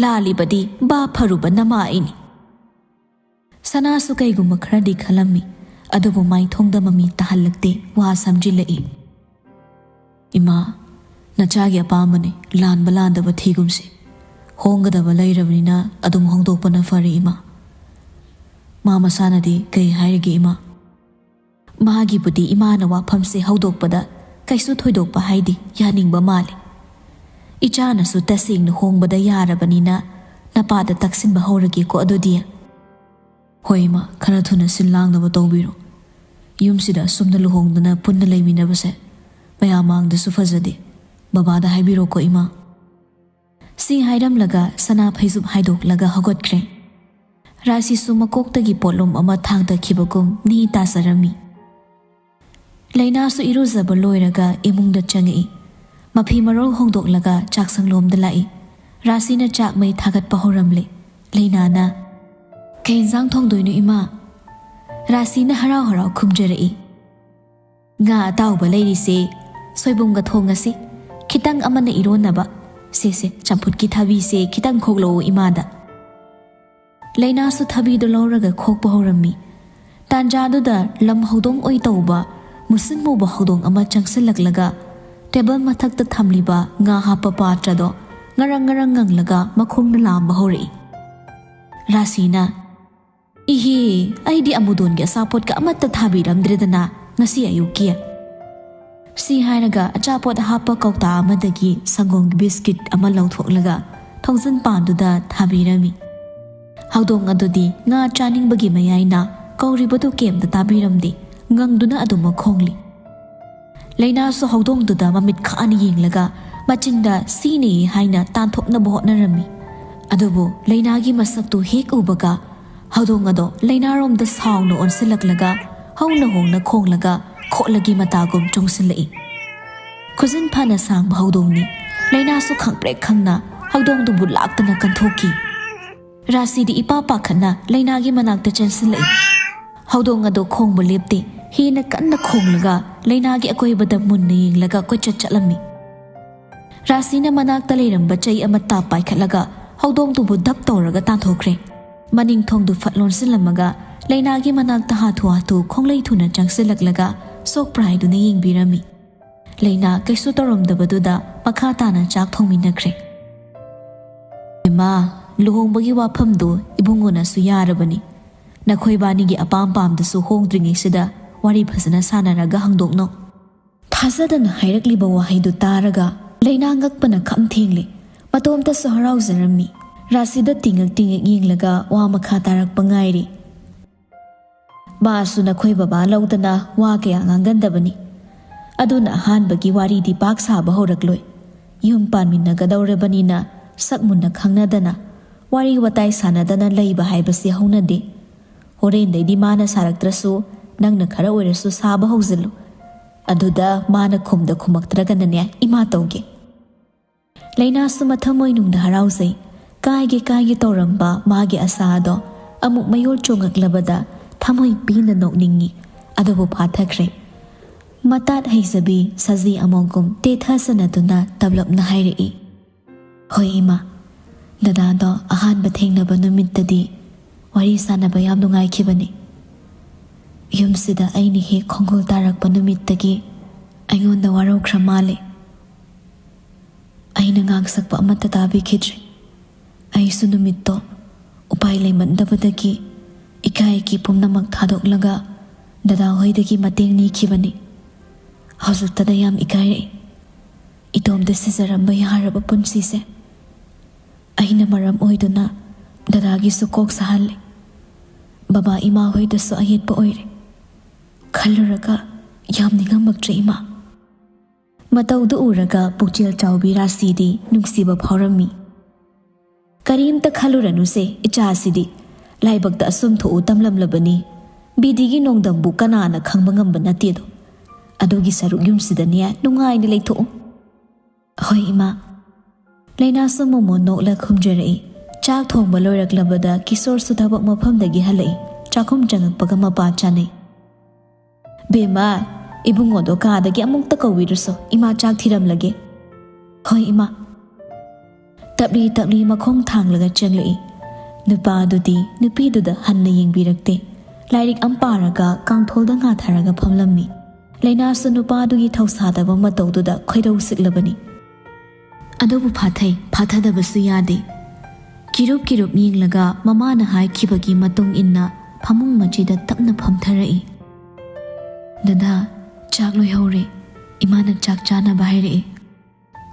ꯂꯥꯜꯂꯤꯕꯗꯤ ꯕꯥ ꯐꯔꯨꯕ ꯅꯃꯥ ꯑꯩꯅꯤ"꯫ ꯁꯅꯥꯁꯨ ꯀꯩꯒꯨꯝꯕ ꯈꯔꯗꯤ ꯈꯜꯂꯝꯃꯤ, ꯑꯗꯨꯕꯨ ꯃꯥꯏꯊꯣꯡꯗ ꯃꯃꯤ ꯇꯥꯍꯜꯂꯛꯇꯦ, ꯋꯥ ꯁꯝꯖꯤꯜꯂꯛꯏ꯫ "ꯏꯃꯥ, ꯅꯆꯥꯒꯤ ꯑꯄꯥꯝꯕꯅꯤ, ꯂꯥꯟꯕ ꯂꯥꯟꯗꯕ ꯊꯤꯒꯨꯝꯁꯤ꯫ ꯍꯣꯡꯒꯗꯕ ꯂꯩꯔꯕꯅꯤꯅ ꯑꯗꯨꯝ ꯍꯣꯡꯗꯣꯛꯄꯅ ꯐꯔꯦ, ꯏꯃꯥ꯫" "ꯃꯥ ꯃꯁꯥꯅꯗꯤ ꯀꯩ ꯍꯥꯏꯔꯤꯒꯦ, ꯏꯃꯥ?" "ꯃꯥꯒꯤꯕꯨꯗꯤ ꯏꯃꯥꯅ ꯋꯥꯐꯝꯁꯦ ꯍꯧꯗꯣꯛꯄꯗ ꯀꯩꯁꯨ ꯊꯣꯏꯗꯣꯛꯄ ꯍꯥꯏꯗꯦ, ꯌꯥꯅꯤꯡꯕ ꯃꯥꯜꯂꯦ꯫ ꯏꯆꯥꯅꯁꯨ ꯇꯁꯦꯡꯅ ꯍꯣꯡꯕꯗ ꯌꯥꯔꯕꯅꯤꯅ ꯅꯄꯥꯗ ꯇꯛꯁꯤꯟꯕ ꯍꯧꯔꯒꯦꯀꯣ ꯑꯗꯨꯗꯤ꯫" "ꯍꯣꯏ ꯏꯃꯥ, ꯈꯔ ꯊꯨꯅ ꯁꯤꯜ ꯂꯥꯡꯅꯕ ꯇꯧꯕꯤꯔꯣ꯫ ꯌꯨꯝꯁꯤꯗ ꯑꯁꯨꯝꯅ ꯂꯨꯍꯣꯡꯗꯅ ꯄꯨꯟꯅ ꯂꯩꯃꯤꯟꯅꯕꯁꯦ ꯃꯌꯥꯝ ꯃꯥꯡꯗꯁꯨ ꯐꯖꯗꯦ꯫ ꯕꯕꯥꯗ ꯍꯥꯏꯕꯤꯔꯣꯀꯣ, ꯏꯃꯥ꯫" ꯁꯤ ꯍꯥꯏꯔꯝꯂꯒ ꯁꯅꯥ ꯐꯩꯖꯨꯞ ꯍꯥꯏꯗꯣꯛꯂꯒ ꯍꯧꯒꯠꯈ꯭ꯔꯦ꯫ ꯔꯥꯁꯤꯁꯨ ꯃꯀꯣꯛꯇꯒꯤ ꯄꯣꯠꯂꯨꯝ ꯑꯃ ꯊꯥꯡꯊꯈꯤꯕꯒꯨꯝ ꯅꯦ ꯇꯥꯖꯔꯝꯃꯤ꯫ ꯂꯩꯅꯥꯁꯨ ꯏꯔꯨꯖꯕ ꯂꯣꯏꯔꯒ ꯏꯃꯨꯡꯗ ꯆꯪꯉꯛꯏ꯫ ꯃꯐꯤ ꯃꯔꯣꯜ ꯍꯣꯡꯗꯣꯛꯂꯒ ꯆꯥꯛꯁꯪꯂꯣꯝꯗ ꯂꯥꯛꯏ꯫ ꯔꯥꯁꯤꯅ ꯆꯥꯛ ꯃꯩ ꯊꯥꯒꯠꯄ ꯍꯧꯔꯝꯂꯦ꯫ ꯂꯩꯅꯥꯅ, "ꯀꯩ ꯏꯟꯖꯥꯡ ꯊꯣꯡꯗꯣꯏꯅꯣ, ꯏꯃꯥ?" ꯔꯥꯁꯤꯅ ꯍꯔꯥꯎ ꯍꯔꯥꯎ ꯈꯨꯝꯖꯔꯛꯏ꯫ "ꯉꯥ ꯑꯇꯥꯎꯕ ꯂꯩꯔꯤꯁꯦ, ꯁꯣꯏꯕꯨꯝꯒ ꯊꯣꯡꯉꯁꯤ꯫ ꯈꯤꯇꯪ ꯑꯃꯅ ꯏꯔꯣꯟꯅꯕ꯫ ꯁꯦ, ꯁꯦ, ꯆꯝꯐꯨꯠꯀꯤ ꯊꯕꯤꯁꯦ ꯈꯤꯇꯪ ꯈꯣꯛꯂꯛꯑꯣ ꯏꯃꯥꯗ꯫" ꯂꯩꯅꯥꯁꯨ ꯊꯕꯤꯗꯣ ꯂꯧꯔꯒ ꯈꯣꯛꯄ ꯍꯧꯔꯝꯃꯤ꯫ ꯇꯥꯟꯖꯥꯗꯨꯗ ꯂꯝ ꯍꯧꯗꯣꯡ ꯑꯣꯏ ꯇꯧꯕ ꯃꯨꯁꯤꯟ ꯃꯨꯕ ꯍꯧꯗꯣꯡ ꯑꯃ ꯆꯪꯁꯤꯜꯂꯛꯂꯒ ꯇꯦꯕꯜ ꯃꯊꯛꯇ ꯊꯝꯂꯤꯕ ꯉꯥ ꯍꯥꯞꯄ ꯄꯥꯇ꯭ꯔꯗꯣ ꯉꯔꯪ ꯉꯔꯪ ꯉꯪꯂꯒ ꯃꯈꯣꯡꯅ ꯂꯥꯝꯕ ꯍꯧꯔꯛꯏ꯫ ꯔꯥꯁꯤꯅ, "ꯏꯍꯦ, ꯑꯩꯗꯤ ꯑꯃꯨꯗꯣꯟꯒꯤ ꯑꯆꯥꯄꯣꯠꯀ ꯑꯃꯠꯇ ꯊꯥꯕꯤꯔꯝꯗ꯭ꯔꯦꯗꯅ ꯉꯁꯤ ꯑꯌꯨꯛꯀꯤ꯫" ꯁꯤ ꯍꯥꯏꯔꯒ ꯑꯆꯥꯄꯣꯠ ꯍꯥꯞꯄ ꯀꯧꯇꯥ ꯑꯃꯗꯒꯤ ꯁꯪꯒꯣꯝꯒꯤ ꯕꯤꯁꯀꯤꯠ ꯑꯃ ꯂꯧꯊꯣꯛꯂꯒ ꯊꯣꯡꯖꯤꯟ ꯄꯥꯟꯗꯨꯗ ꯊꯥꯕꯤꯔꯝꯃꯤ꯫ ꯍꯧꯗꯣꯡ ꯑꯗꯨꯗꯤ ꯉꯥ ꯆꯥꯅꯤꯡꯕꯒꯤ ꯃꯌꯥꯏꯅ ꯀꯧꯔꯤꯕꯗꯨ ꯀꯩꯝꯇ ꯇꯥꯕꯤꯔꯝꯗꯦ, ꯉꯪꯗꯨꯅ ꯑꯗꯨꯃꯛ ꯈꯣꯡꯂꯤ꯫ ꯂꯩꯅꯥꯁꯨ ꯍꯧꯗꯣꯡꯗꯨꯗ ꯃꯃꯤꯠ ꯈꯥꯅ ꯌꯦꯡꯂꯒ ꯃꯆꯤꯟꯗ "ꯁꯤꯅꯤ" ꯍꯥꯏꯅ ꯇꯥꯟꯊꯣꯛꯅꯕ ꯍꯣꯠꯅꯔꯝꯃꯤ꯫ ꯑꯗꯨꯕꯨ ꯂꯩꯅꯥꯒꯤ ꯃꯁꯛꯇꯨ ꯍꯦꯛ ꯎꯕꯒ ꯍꯧꯗꯣꯡ ꯑꯗꯣ ꯂꯩꯅꯥꯔꯣꯝꯗ ꯁꯥꯎꯅ ꯑꯣꯟꯁꯤꯜꯂꯛꯂꯒ ꯍꯧꯅ ꯍꯣꯡꯅ ꯈꯣꯡꯂꯒ ꯈꯣꯠꯂꯒꯤ ꯃꯇꯥꯒꯨꯝ ꯆꯣꯡꯁꯤꯜꯂꯛꯏ꯫ ꯈꯨꯖꯤꯟ ꯐꯅ ꯁꯥꯡꯕ ꯍꯧꯗꯣꯡꯅꯤ꯫ ꯂꯩꯅꯥꯁꯨ ꯈꯪꯄ꯭ꯔꯦꯛ ꯈꯪꯅ ꯍꯧꯗꯣꯡꯗꯨꯕꯨ ꯂꯥꯛꯇꯅ ꯀꯟꯊꯣꯛꯈꯤ꯫ ꯔꯥꯁꯤꯗꯤ ꯏꯄꯥ ꯄꯥꯈꯠꯅ ꯂꯩꯅꯥꯒꯤ ꯃꯅꯥꯛꯇ ꯆꯦꯟꯁꯤꯜꯂꯛꯏ꯫ ꯍꯧꯗꯣꯡ ꯑꯗꯣ ꯈꯣꯡꯕ ꯂꯦꯞꯇꯦ, ꯍꯦꯟꯅ ꯀꯟꯅ ꯈꯣꯡꯂꯒ ꯂꯩꯅꯥꯒꯤ ꯑꯀꯣꯏꯕꯗ ꯃꯨꯟꯅ ꯌꯦꯡꯂꯒ ꯀꯣꯏꯆꯠ ꯆꯠꯂꯝꯃꯤ꯫ ꯔꯥꯁꯤꯅ ꯃꯅꯥꯛꯇ ꯂꯩꯔꯝꯕ ꯆꯩ ꯑꯃ ꯇꯥꯞ ꯄꯥꯏꯈꯠꯂꯒ ꯍꯧꯗꯣꯡꯗꯨꯕꯨ ꯙꯞ ꯇꯧꯔꯒ ꯇꯥꯟꯊꯣꯛꯈ꯭ꯔꯦ꯫ ꯃꯅꯤꯡ ꯊꯣꯡꯗꯨ ꯐꯠ ꯂꯣꯟꯁꯤꯜꯂꯝꯃꯒ ꯂꯩꯅꯥꯒꯤ ꯃꯅꯥꯛꯇ ꯍꯥꯊꯨ ꯍꯥꯊꯨ ꯈꯣꯡꯂꯩ ꯊꯨꯅ ꯆꯪꯁꯤꯜꯂꯛꯂꯒ ꯁꯣꯛꯄ꯭ꯔꯥ ꯍꯥꯏꯗꯨꯅ ꯌꯦꯡꯕꯤꯔꯝꯃꯤ꯫ ꯂꯩꯅꯥ ꯀꯩꯁꯨ ꯇꯧꯔꯝꯗꯕꯗꯨꯗ ꯃꯈꯥ ꯇꯥꯅ ꯆꯥꯛ ꯊꯣꯡꯃꯤꯟꯅꯈ꯭ꯔꯦ꯫ "ꯏꯃꯥ, ꯂꯨꯍꯣꯡꯕꯒꯤ ꯋꯥꯐꯝꯗꯨ ꯏꯕꯨꯡꯉꯣꯅꯁꯨ ꯌꯥꯔꯕꯅꯤ꯫ ꯅꯈꯣꯏꯕꯥꯅꯤꯒꯤ ꯑꯄꯥꯝ ꯄꯥꯝꯗꯁꯨ ꯍꯣꯡꯗ꯭ꯔꯤꯉꯩꯁꯤꯗ ꯋꯥꯔꯤ ꯐꯖꯅ ꯁꯥꯟꯅꯔꯒ ꯍꯪꯗꯣꯛꯅꯧ"꯫ ꯊꯥꯖꯗꯅ ꯍꯥꯏꯔꯛꯂꯤꯕ ꯋꯥꯍꯩꯗꯨ ꯇꯥꯔꯒ ꯂꯩꯅꯥ ꯉꯛꯄꯅ ꯈꯝ ꯊꯦꯡꯂꯦ꯫ ꯃꯇꯣꯝꯇꯁꯨ ꯍꯔꯥꯎꯖꯔꯝꯃꯤ꯫ ꯔꯥꯁꯤꯗ ꯇꯤꯡꯉꯛ ꯇꯤꯡꯉꯛ ꯌꯦꯡꯂꯒ ꯋꯥ ꯃꯈꯥ ꯇꯥꯔꯛꯄ ꯉꯥꯏꯔꯤ꯫ "ꯃꯥꯁꯨ ꯅꯈꯣꯏ ꯕꯕꯥ ꯂꯧꯗꯅ ꯋꯥ ꯀꯌꯥ ꯉꯥꯡꯒꯟꯗꯕꯅꯤ꯫ ꯑꯗꯨꯅ ꯑꯍꯥꯟꯕꯒꯤ ꯋꯥꯔꯤꯗꯤ ꯄꯥꯛ ꯁꯥꯕ ꯍꯧꯔꯛꯂꯣꯏ꯫ ꯌꯨꯝ ꯄꯥꯟꯃꯤꯟꯅꯒꯗꯧꯔꯕꯅꯤꯅ ꯁꯛ ꯃꯨꯟꯅ ꯈꯪꯅꯗꯅ ꯋꯥꯔꯤ ꯋꯥꯇꯥꯏ ꯁꯥꯟꯅꯗꯅ ꯂꯩꯕ ꯍꯥꯏꯕꯁꯤ ꯍꯧꯅꯗꯦ꯫ ꯍꯣꯔꯦꯟꯗꯩꯗꯤ ꯃꯥꯅ ꯁꯥꯔꯛꯇ꯭ꯔꯁꯨ ꯅꯪꯅ ꯈꯔ ꯑꯣꯏꯔꯁꯨ ꯁꯥꯕ ꯍꯧꯖꯤꯜꯂꯨ꯫ ꯑꯗꯨꯗ ꯃꯥꯅ ꯈꯨꯝꯗ ꯈꯨꯝꯃꯛꯇ꯭ꯔꯒꯅꯅꯦ, ꯏꯃꯥ ꯇꯧꯒꯦ"꯫ ꯂꯩꯅꯥꯁꯨ ꯃꯊꯃꯣꯏꯅꯨꯡꯗ ꯍꯔꯥꯎꯖꯩ꯫ ꯀꯥꯏꯒꯦ ꯀꯥꯏꯒꯦ ꯇꯧꯔꯝꯕ ꯃꯥꯒꯤ ꯑꯁꯥ ꯑꯗꯣ ꯑꯃꯨꯛ ꯃꯌꯣꯜ ꯆꯣꯡꯉꯛꯂꯕꯗ ꯊꯃꯣꯏ ꯄꯦꯟꯅ ꯅꯣꯛꯅꯤꯡꯉꯤ꯫ ꯑꯗꯨꯕꯨ ꯐꯥꯊꯈ꯭ꯔꯦ꯫ ꯃꯇꯥꯠ ꯍꯩꯖꯕꯤ ꯁꯖꯤ ꯑꯃꯣꯝꯒꯨꯝ ꯇꯦꯊ ꯁꯅꯗꯨꯅ ꯇꯞꯂꯞꯅ ꯍꯥꯏꯔꯛꯏ, "ꯍꯣꯏ ꯏꯃꯥ, ꯗꯗꯥꯗꯣ ꯑꯍꯥꯟꯕ ꯊꯦꯡꯅꯕ ꯅꯨꯃꯤꯠꯇꯗꯤ ꯋꯥꯔꯤ ꯁꯥꯟꯅꯕ ꯌꯥꯝ ꯅꯨꯡꯉꯥꯏꯈꯤꯕꯅꯤ꯫ ꯌꯨꯝꯁꯤꯗ ꯑꯩꯅ ꯍꯦꯛ ꯈꯣꯡꯒꯨꯜ ꯇꯥꯔꯛꯄ ꯅꯨꯃꯤꯠꯇꯒꯤ ꯑꯩꯉꯣꯟꯗ ꯋꯥꯔꯧꯈ꯭ꯔ ꯃꯥꯜꯂꯦ꯫ ꯑꯩꯅ ꯉꯥꯡꯁꯛꯄ ꯑꯃꯠꯇ ꯇꯥꯕꯤꯈꯤꯗ꯭ꯔꯦ꯫ ꯑꯩꯁꯨ ꯅꯨꯃꯤꯠꯇꯣ ꯎꯄꯥꯏ ꯂꯩꯃꯟꯗꯕꯗꯒꯤ ꯏꯀꯥꯏꯒꯤ ꯄꯨꯝꯅꯃꯛ ꯊꯥꯗꯣꯛꯂꯒ ꯗꯗꯥ ꯍꯣꯏꯗꯒꯤ ꯃꯇꯦꯡ ꯅꯤꯈꯤꯕꯅꯤ꯫ ꯍꯧꯖꯤꯛꯇꯗ ꯌꯥꯝ ꯏꯀꯥꯏꯔꯛꯏ꯫ ꯏꯇꯣꯝꯇ ꯁꯤꯖꯔꯝꯕ ꯌꯥꯔꯕ ꯄꯨꯟꯁꯤꯁꯦ꯫ ꯑꯩꯅ ꯃꯔꯝ ꯑꯣꯏꯗꯨꯅ ꯗꯗꯥꯒꯤꯁꯨ ꯀꯣꯛ ꯁꯥꯍꯜꯂꯦ꯫ ꯕꯕꯥ ꯏꯃꯥ ꯍꯣꯏꯗꯁꯨ ꯑꯌꯦꯠꯄ ꯑꯣꯏꯔꯦ꯫ ꯈꯜꯂꯨꯔꯒ ꯌꯥꯝ ꯅꯤꯡꯉꯝꯃꯛꯇ꯭ꯔꯦ ꯏꯃꯥ"꯫ ꯃꯇꯧꯗꯨ ꯎꯔꯒ ꯄꯨꯛꯆꯦꯜ ꯆꯥꯎꯕꯤ ꯔꯥꯁꯤꯗꯤ ꯅꯨꯡꯁꯤꯕ ꯐꯥꯎꯔꯝꯃꯤ꯫ "ꯀꯔꯤꯝꯇ ꯈꯜꯂꯨꯔꯅꯨꯁꯦ ꯏꯆꯥꯁꯤꯗꯤ꯫ ꯂꯥꯏꯕꯛꯇ ꯑꯁꯨꯝ ꯊꯣꯛꯎ ꯇꯝꯂꯝꯂꯕꯅꯤ꯫ ꯕꯤꯗꯤꯒꯤ ꯅꯣꯡꯗꯝꯕꯨ ꯀꯅꯥꯅ ꯈꯪꯕ ꯉꯝꯕ ꯅꯠꯇꯦꯗꯣ꯫ ꯑꯗꯨꯒꯤ ꯁꯔꯨꯛ ꯌꯨꯝꯁꯤꯗꯅꯦ ꯅꯨꯡꯉꯥꯏꯅ ꯂꯩꯊꯣꯛꯎ"꯫ "ꯍꯣꯏ ꯏꯃꯥ"꯫ ꯂꯩꯅꯥꯁꯨ ꯃꯣꯃꯣꯟ ꯅꯣꯛꯂ ꯈꯨꯝꯖꯔꯛꯏ꯫ ꯆꯥꯛ ꯊꯣꯡꯕ ꯂꯣꯏꯔꯛꯂꯕꯗ ꯀꯤꯁꯣꯔꯁꯨ ꯊꯕꯛ ꯃꯐꯝꯗꯒꯤ ꯍꯜꯂꯛꯏ꯫ ꯆꯥꯛꯈꯨꯝ ꯆꯪꯉꯛꯄꯒ ꯃꯄꯥ ꯆꯥꯅꯩ꯫ "ꯕꯦꯝꯃ, ꯏꯕꯨꯡꯉꯣꯗꯣ ꯀꯥꯗꯒꯤ ꯑꯃꯨꯛꯇ ꯀꯧꯕꯤꯔꯨꯁꯣ, ꯏꯃꯥ ꯆꯥꯛ ꯊꯤꯔꯝꯂꯒꯦ"꯫ "ꯍꯣꯏ ꯏꯃꯥ"꯫ ꯇꯞꯂꯤ ꯇꯞꯂꯤ ꯃꯈꯣꯡ ꯊꯥꯡꯂꯒ ꯆꯪꯂꯛꯏ꯫ ꯅꯨꯄꯥꯗꯨꯗꯤ ꯅꯨꯄꯤꯗꯨꯗ ꯍꯟꯅ ꯌꯦꯡꯕꯤꯔꯛꯇꯦ꯫ ꯂꯥꯏꯔꯤꯛ ꯑꯃ ꯄꯥꯔꯒ ꯀꯥꯡꯊꯣꯜꯗ ꯉꯥꯊꯔꯒ ꯐꯝꯂꯝꯃꯤ꯫ ꯂꯩꯅꯥꯁꯨ ꯅꯨꯄꯥꯗꯨꯒꯤ ꯊꯧꯁꯥꯗꯕ ꯃꯇꯧꯗꯨꯗ ꯈꯣꯏꯔꯧ ꯁꯤꯛꯂꯕꯅꯤ꯫ ꯑꯗꯨꯕꯨ ꯐꯥꯊꯩ, ꯐꯥꯊꯗꯕꯁꯨ ꯌꯥꯗꯦ꯫ ꯀꯤꯔꯨꯞ ꯀꯤꯔꯨꯞ ꯌꯦꯡꯂꯒ ꯃꯃꯥꯅ ꯍꯥꯏꯈꯤꯕꯒꯤ ꯃꯇꯨꯡ ꯏꯟꯅ ꯐꯃꯨꯡ ꯃꯆꯤꯗ ꯇꯞꯅ ꯐꯝꯊꯔꯛꯏ꯫ "ꯗꯗꯥ, ꯆꯥꯛ ꯂꯣꯏꯍꯧꯔꯦ꯫ ꯏꯃꯥꯅ ꯆꯥꯛ ꯆꯥꯅꯕ ꯍꯥꯏꯔꯛꯑꯦ꯫"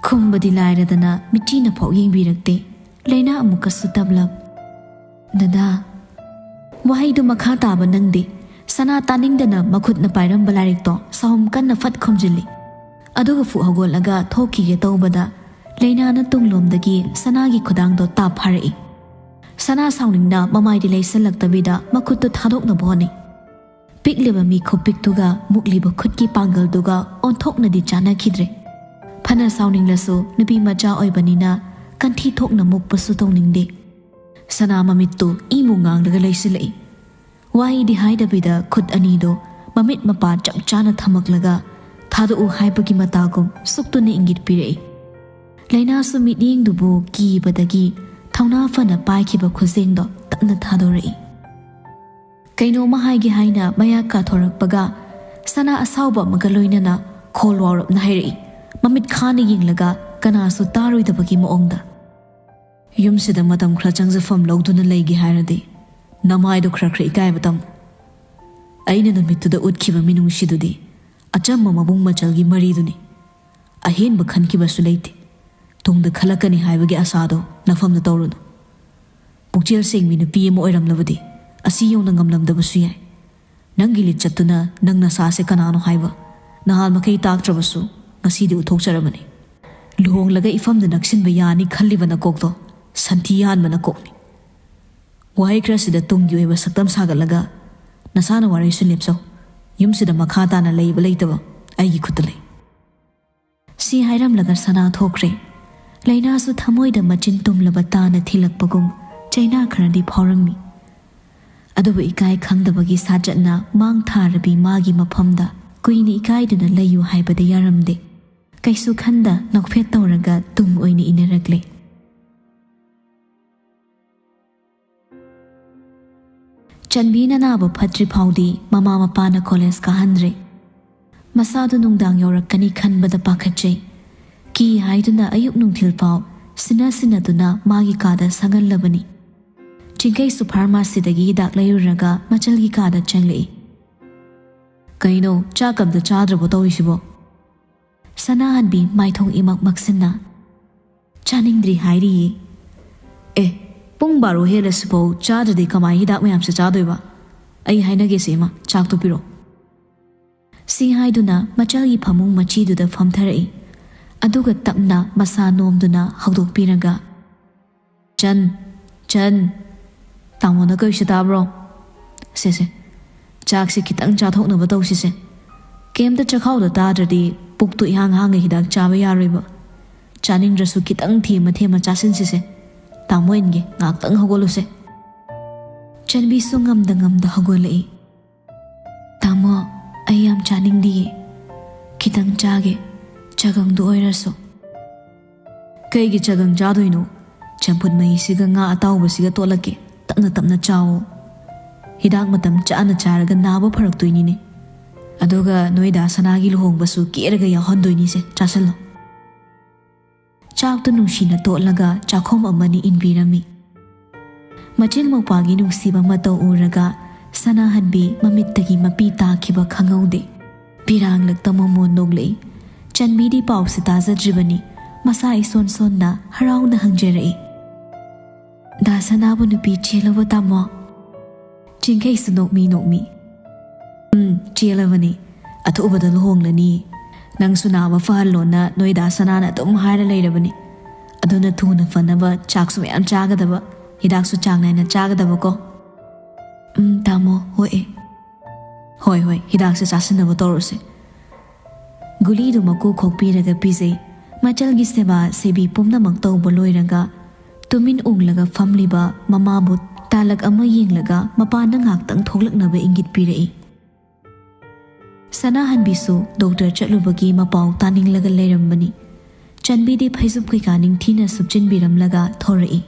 ꯈꯨꯝꯕꯗꯤ ꯂꯥꯏꯔꯗꯅ ꯃꯤꯠꯆꯤꯅ ꯐꯥꯎ ꯌꯦꯡꯕꯤꯔꯛꯇꯦ꯫ ꯂꯩꯅꯥ ꯑꯃꯨꯛꯀꯁꯨ ꯇꯞꯂꯞ, "ꯗꯗꯥ꯫" ꯋꯥꯍꯩꯗꯨ ꯃꯈꯥ ꯇꯥꯕ ꯅꯪꯗꯦ꯫ ꯁꯅꯥ ꯇꯥꯅꯤꯡꯗꯅ ꯃꯈꯨꯠꯅ ꯄꯥꯏꯔꯝꯕ ꯂꯥꯏꯔꯤꯛꯇꯣ ꯁꯥꯍꯨꯝ ꯀꯟꯅ ꯐꯠ ꯈꯨꯝꯖꯤꯜꯂꯤ꯫ ꯑꯗꯨꯒ ꯐꯨꯛ ꯍꯧꯒꯠꯂꯒ ꯊꯣꯛꯈꯤꯒꯦ ꯇꯧꯕꯗ ꯂꯩꯅꯥꯅ ꯇꯨꯡꯂꯣꯝꯗꯒꯤ ꯁꯅꯥꯒꯤ ꯈꯨꯗꯥꯡꯗꯣ ꯇꯥꯞ ꯐꯥꯔꯛꯏ꯫ ꯁꯅꯥ ꯁꯥꯎꯅꯤꯡꯅ ꯃꯃꯥꯏꯗꯤ ꯂꯩꯁꯜꯂꯛꯇꯕꯤꯗ ꯃꯈꯨꯠꯇꯨ ꯊꯥꯗꯣꯛꯅꯕ ꯍꯣꯠꯅꯩ꯫ ꯄꯤꯛꯂꯤꯕ ꯃꯤ ꯈꯨꯄꯤꯛꯇꯨꯒ ꯃꯨꯛꯂꯤꯕ ꯈꯨꯠꯀꯤ ꯄꯥꯡꯒꯜꯗꯨꯒ ꯑꯣꯟꯊꯣꯛꯅꯗꯤ ꯆꯥꯟꯅꯈꯤꯗ꯭ꯔꯦ꯫ ꯐꯅ ꯁꯥꯎꯅꯤꯡꯂꯁꯨ ꯅꯨꯄꯤ ꯃꯆꯥ ꯑꯣꯏꯕꯅꯤꯅ ꯀꯟꯊꯤ ꯊꯣꯛꯅ ꯃꯨꯛꯄꯁꯨ ꯇꯧꯅꯤꯡꯗꯦ꯫ ꯁꯅꯥ ꯃꯃꯤꯠꯇꯨ ꯏꯃꯨ ꯉꯥꯡꯂꯒ ꯂꯩꯁꯤꯜꯂꯛꯏ꯫ ꯋꯥꯍꯩꯗꯤ ꯍꯥꯏꯗꯕꯤꯗ ꯈꯨꯠ ꯑꯅꯤꯗꯣ ꯃꯃꯤꯠ ꯃꯄꯥ ꯆꯞ ꯆꯥꯅ ꯊꯝꯃꯛꯂꯒ ꯊꯥꯗꯣꯛꯎ ꯍꯥꯏꯕꯒꯤ ꯃꯇꯥꯒꯨꯝ ꯁꯨꯛꯇꯨꯅ ꯏꯪꯒꯤꯠ ꯄꯤꯔꯛꯏ꯫ ꯂꯩꯅꯥꯁꯨ ꯃꯤꯠꯌꯦꯡꯗꯨꯕꯨ ꯀꯤꯕꯗꯒꯤ ꯊꯧꯅꯥ ꯐꯅ ꯄꯥꯏꯈꯤꯕ ꯈꯨꯠꯁꯦꯡꯗꯣ ꯇꯞꯅ ꯊꯥꯗꯣꯔꯛꯏ꯫ ꯀꯩꯅꯣꯝꯃ ꯍꯥꯏꯒꯦ ꯍꯥꯏꯅ ꯃꯌꯥ ꯀꯥꯊꯣꯔꯛꯄꯒ ꯁꯅꯥ ꯑꯁꯥꯎꯕ ꯑꯃꯒ ꯂꯣꯏꯅꯅ ꯈꯣꯜ ꯋꯥꯎꯔꯞꯅ ꯍꯥꯏꯔꯛꯏ, ꯃꯃꯤꯠ ꯈꯥꯅ ꯌꯦꯡꯂꯒ ꯀꯅꯥꯁꯨ ꯇꯥꯔꯣꯏꯗꯕꯒꯤ ꯃꯑꯣꯡꯗ꯫ "ꯌꯨꯝꯁꯤꯗ ꯃꯇꯝ ꯈꯔ ꯆꯪꯖꯐꯝ ꯂꯧꯗꯨꯅ ꯂꯩꯒꯦ ꯍꯥꯏꯔꯗꯤ ꯅꯃꯥꯏꯗꯣ ꯈꯔ ꯈꯔ ꯏꯀꯥꯏꯕ ꯇꯝꯃꯨ꯫ ꯑꯩꯅ ꯅꯨꯃꯤꯠꯇꯨꯗ ꯎꯠꯈꯤꯕ ꯃꯤꯅꯨꯡꯁꯤꯗꯨꯗꯤ ꯑꯆꯝꯕ ꯃꯕꯨꯡ ꯃꯆꯜꯒꯤ ꯃꯔꯤꯗꯨꯅꯤ꯫ ꯑꯍꯦꯟꯕ ꯈꯟꯈꯤꯕꯁꯨ ꯂꯩꯇꯦ꯫ ꯇꯨꯡꯗ ꯈꯜꯂꯛꯀꯅꯤ ꯍꯥꯏꯕꯒꯤ ꯑꯁꯥꯗꯣ ꯅꯐꯝꯗ ꯇꯧꯔꯨꯅꯨ꯫ ꯄꯨꯛꯆꯦꯜ ꯁꯦꯡꯕꯤ ꯅꯨꯄꯤ ꯑꯃ ꯑꯣꯏꯔꯝꯂꯕꯗꯤ ꯑꯁꯤ ꯌꯧꯅ ꯉꯝꯂꯝꯗꯕꯁꯨ ꯌꯥꯏ꯫ ꯅꯪꯒꯤ ꯂꯤꯆꯠꯇꯨꯅ ꯅꯪ ꯅꯁꯥꯁꯦ ꯀꯅꯥꯅꯣ ꯍꯥꯏꯕ ꯅꯍꯥꯟ ꯃꯈꯩ ꯇꯥꯛꯇ꯭ꯔꯕꯁꯨ ꯉꯁꯤꯗꯤ ꯎꯠꯊꯣꯛꯆꯔꯕꯅꯤ꯫ ꯂꯨꯍꯣꯡꯂꯒ ꯏꯐꯝꯗ ꯅꯛꯁꯤꯟꯕ ꯌꯥꯅꯤ ꯈꯜꯂꯤꯕ ꯅꯀꯣꯛꯇꯣ ꯁꯟꯊꯤ ꯌꯥꯟꯕ ꯅꯀꯣꯛꯅꯤ꯫ ꯋꯥꯍꯩ ꯈꯔꯁꯤꯗ ꯇꯨꯡꯒꯤ ꯑꯣꯏꯕ ꯁꯛꯇꯝ ꯁꯥꯒꯠꯂꯒ ꯅꯁꯥꯅ ꯋꯥꯔꯦꯞꯁꯨ ꯂꯦꯞꯆꯧ꯫ ꯌꯨꯝꯁꯤꯗ ꯃꯈꯥ ꯇꯥꯅ ꯂꯩꯕ ꯂꯩꯇꯕ ꯑꯩꯒꯤ ꯈꯨꯠꯇ ꯂꯩ꯫" ꯁꯤ ꯍꯥꯏꯔꯝꯂꯒ ꯁꯅꯥ ꯊꯣꯛꯈ꯭ꯔꯦ꯫ ꯂꯩꯅꯥꯁꯨ ꯊꯃꯣꯏꯗ ꯃꯆꯤꯟ ꯇꯨꯝꯂꯕ ꯇꯥꯅ ꯊꯤꯜꯂꯛꯄꯒꯨꯝ ꯆꯩꯅꯥ ꯈꯔꯗꯤ ꯐꯥꯎꯔꯝꯃꯤ꯫ ꯑꯗꯨꯕꯨ ꯏꯀꯥꯏ ꯈꯪꯗꯕꯒꯤ ꯁꯥꯖꯠꯅ ꯃꯥꯡ ꯊꯥꯔꯕꯤ ꯃꯥꯒꯤ ꯃꯐꯝꯗ ꯀꯨꯏꯅ ꯏꯀꯥꯏꯗꯨꯅ ꯂꯩꯌꯨ ꯍꯥꯏꯕꯗ ꯌꯥꯔꯝꯗꯦ꯫ ꯀꯩꯁꯨ ꯈꯟꯗ ꯅꯣꯛꯐꯦꯠ ꯇꯧꯔꯒ ꯇꯨꯡ ꯑꯣꯏꯅ ꯏꯟꯅꯔꯛꯂꯦ꯫ ꯆꯟꯕꯤꯅ ꯅꯥꯕ ꯐꯠꯇ꯭ꯔꯤ ꯐꯥꯎꯗꯤ ꯃꯃꯥ ꯃꯄꯥꯅ ꯀꯣꯂꯦꯖ ꯀꯥꯍꯟꯗ꯭ꯔꯦ꯫ ꯃꯁꯥꯗꯨ ꯅꯨꯡꯗꯥꯡ ꯌꯧꯔꯛꯀꯅꯤ ꯈꯟꯕꯗ ꯄꯥꯈꯠꯆꯩ꯫ ꯀꯤ ꯍꯥꯏꯗꯨꯅ ꯑꯌꯨꯛ ꯅꯨꯡꯊꯤꯜ ꯐꯥꯎ ꯁꯤꯟꯅ ꯁꯤꯟꯅꯗꯨꯅ ꯃꯥꯒꯤ ꯀꯥꯗ ꯁꯪꯍꯜꯂꯕꯅꯤ꯫ ꯆꯤꯡꯈꯩꯁꯨ ꯐꯥꯔꯃꯥꯁꯤꯗꯒꯤ ꯍꯤꯗꯥꯛ ꯂꯩꯔꯨꯔꯒ ꯃꯆꯜꯒꯤ ꯀꯥꯗ ꯆꯪꯂꯛꯏ꯫ "ꯀꯩꯅꯣ, ꯆꯥꯛ ꯑꯝꯇ ꯆꯥꯗ꯭ꯔꯕꯣ ꯇꯧꯔꯤꯁꯤꯕꯣ?" ꯁꯅꯥꯍꯟꯕꯤ ꯃꯥꯏꯊꯣꯡ ꯏꯃꯛ ꯃꯛꯁꯤꯟꯅ, "ꯆꯥꯅꯤꯡꯗ꯭ꯔꯤ ꯍꯥꯏꯔꯤꯌꯦ꯫" "ꯑꯦ, ꯄꯨꯡ ꯕꯥꯔꯣ ꯍꯦꯜꯂꯁꯤꯐꯥꯎ ꯆꯥꯗ꯭ꯔꯗꯤ ꯀꯃꯥꯏ ꯍꯤꯗꯥꯛ ꯃꯌꯥꯝꯁꯦ ꯆꯥꯗꯣꯏꯕ? ꯑꯩ ꯍꯥꯏꯅꯒꯦꯁꯦ ꯏꯃꯥ, ꯆꯥꯛꯇꯣ ꯄꯤꯔꯛꯑꯣ꯫" ꯁꯤ ꯍꯥꯏꯗꯨꯅ ꯃꯆꯜꯒꯤ ꯐꯃꯨꯡ ꯃꯆꯤꯗꯨꯗ ꯐꯝꯊꯔꯛꯏ꯫ ꯑꯗꯨꯒ ꯇꯞꯅ ꯃꯁꯥ ꯅꯣꯝꯗꯨꯅ ꯍꯧꯗꯣꯛꯄꯤꯔꯒ, "ꯆꯟ, ꯆꯟ, ꯇꯥꯃꯣꯅ ꯀꯧꯔꯤꯁꯦ ꯇꯥꯕ꯭ꯔꯣ? ꯁꯦ, ꯁꯦ, ꯆꯥꯛꯁꯦ ꯈꯤꯇꯪ ꯆꯥꯊꯣꯛꯅꯕ ꯇꯧꯁꯤꯁꯦ꯫ ꯀꯩꯝꯇ ꯆꯈꯥꯎꯗ ꯇꯥꯗ꯭ꯔꯗꯤ ꯄꯨꯛꯇꯣ ꯏꯍꯥꯡ ꯍꯥꯡꯉ ꯍꯤꯗꯥꯛ ꯆꯥꯕ ꯌꯥꯔꯣꯏꯕ꯫ ꯆꯥꯅꯤꯡꯗ꯭ꯔꯁꯨ ꯈꯤꯇꯪ ꯊꯦꯝꯃ ꯊꯦꯝꯃ ꯆꯥꯁꯤꯟꯁꯤꯁꯦ꯫ ꯇꯥꯃꯣ ꯏꯟꯒꯦ, ꯉꯥꯛꯇꯪ ꯍꯧꯒꯠꯂꯨꯁꯦ꯫" ꯆꯟꯕꯤꯁꯨ ꯉꯝꯗ ꯉꯝꯗ ꯍꯧꯒꯠꯂꯛꯏ꯫ "ꯇꯥꯃꯣ, ꯑꯩ ꯌꯥꯝ ꯆꯥꯅꯤꯡꯗꯤꯌꯦ꯫ ꯈꯤꯇꯪ ꯆꯥꯒꯦ, ꯆꯒꯪꯗꯣ ꯑꯣꯏꯔꯁꯨ꯫" "ꯀꯩꯒꯤ ꯆꯒꯪ ꯆꯥꯗꯣꯏꯅꯣ? ꯆꯝꯐꯨꯠ ꯃꯍꯤꯁꯤꯒ ꯉꯥ ꯑꯇꯥꯎꯕꯁꯤꯒ ꯇꯣꯠꯂꯛꯀꯦ꯫ ꯇꯞꯅ ꯇꯞꯅ ꯆꯥꯎꯋꯣ꯫ ꯍꯤꯗꯥꯛ ꯃꯇꯝ ꯆꯥꯅ ꯆꯥꯔꯒ ꯅꯥꯕ ꯐꯔꯛꯇꯣꯏꯅꯤꯅꯦ꯫ ꯑꯗꯨꯒ ꯅꯣꯏ ꯗꯥ ꯁꯅꯥꯒꯤ ꯂꯨꯍꯣꯡꯕꯁꯨ ꯀꯦꯔꯒ ꯌꯥꯎꯍꯟꯗꯣꯏꯅꯤꯁꯦ, ꯆꯥꯁꯤꯜꯂꯣ꯫" ꯆꯥꯛꯇꯨ ꯅꯨꯡꯁꯤꯅ ꯇꯣꯠꯂꯒ ꯆꯥꯛꯈꯣꯝ ꯑꯃꯅꯤ ꯏꯟꯕꯤꯔꯝꯃꯤ꯫ ꯃꯆꯤꯟ ꯃꯧꯄ꯭ꯋꯥꯒꯤ ꯅꯨꯡꯁꯤꯕ ꯃꯇꯧ ꯎꯔꯒ ꯁꯅꯥꯍꯟꯕꯤ ꯃꯃꯤꯠꯇꯒꯤ ꯃꯄꯤ ꯇꯥꯈꯤꯕ ꯈꯪꯍꯧꯗꯦ꯫ ꯄꯤꯔꯥꯡꯂꯛꯇ ꯃꯣꯃꯣꯟ ꯅꯣꯛꯂꯛꯏ꯫ ꯆꯟꯕꯤꯗꯤ ꯄꯥꯎꯁꯦ ꯇꯥꯖꯗ꯭ꯔꯤꯕꯅꯤ꯫ ꯃꯁꯥ ꯏꯁꯣꯟ ꯁꯣꯟꯅ ꯍꯔꯥꯎꯅ ꯍꯪꯖꯔꯛꯏ, "ꯗꯥ ꯁꯅꯥꯕꯨ ꯅꯨꯄꯤ ꯆꯦꯜꯂꯕꯣ, ꯇꯥꯃꯣ?" ꯆꯤꯡꯈꯩꯁꯨ ꯅꯣꯛꯃꯤ ꯅꯣꯛꯃꯤ, "ꯎꯝ, ꯆꯦꯜꯂꯕꯅꯤ꯫ ꯑꯊꯨꯕꯗ ꯂꯨꯍꯣꯡꯂꯅꯤ꯫ ꯅꯪꯁꯨ ꯅꯥꯕ ꯐꯍꯜꯂꯣꯅ ꯅꯣꯏ ꯗꯥ ꯁꯅꯥꯅ ꯑꯗꯨꯝ ꯍꯥꯏꯔ ꯂꯩꯔꯕꯅꯤ꯫ ꯑꯗꯨꯅ ꯊꯨꯅ ꯐꯅꯕ ꯆꯥꯛꯁꯨ ꯃꯌꯥꯝ ꯆꯥꯒꯗꯕ, ꯍꯤꯗꯥꯛꯁꯨ ꯆꯥꯡ ꯅꯥꯏꯅ ꯆꯥꯒꯗꯕꯀꯣ꯫" "ꯎꯝ, ꯇꯥꯃꯣ, ꯍꯣꯏ꯫ ꯍꯣꯏ, ꯍꯣꯏ, ꯍꯤꯗꯥꯛꯁꯦ ꯆꯥꯁꯤꯟꯅꯕ ꯇꯧꯔꯁꯦ꯫" ꯒꯨꯂꯤꯗꯨ ꯃꯀꯨ ꯈꯣꯛꯄꯤꯔꯒ ꯄꯤꯖꯩ꯫ ꯃꯆꯜꯒꯤ ꯁꯦꯕꯥ ꯁꯦꯕꯤ ꯄꯨꯝꯅꯃꯛ ꯇꯧꯕ ꯂꯣꯏꯔꯒ ꯇꯨꯃꯤꯟ ꯎꯪꯂꯒ ꯐꯝꯂꯤꯕ ꯃꯃꯥꯕꯨ ꯇꯥꯂꯛ ꯑꯃ ꯌꯦꯡꯂꯒ ꯃꯄꯥꯟꯗ ꯉꯥꯛꯇꯪ ꯊꯣꯛꯂꯛꯅꯕ ꯏꯪꯒꯤꯠ ꯄꯤꯔꯛꯏ꯫ ꯁꯅꯥꯍꯟꯕꯤꯁꯨ ꯗꯣꯛꯇꯔ ꯆꯠꯂꯨꯕꯒꯤ ꯃꯄꯥꯎ ꯇꯥꯅꯤꯡꯂꯒ ꯂꯩꯔꯝꯕꯅꯤ꯫ ꯆꯟꯕꯤꯗꯤ ꯐꯩꯖꯨꯞ ꯀꯩꯀꯥ ꯅꯤꯡꯊꯤꯅ ꯁꯨꯞꯆꯤꯟꯕꯤꯔꯝꯂꯒ ꯊꯣꯔꯛꯏ꯫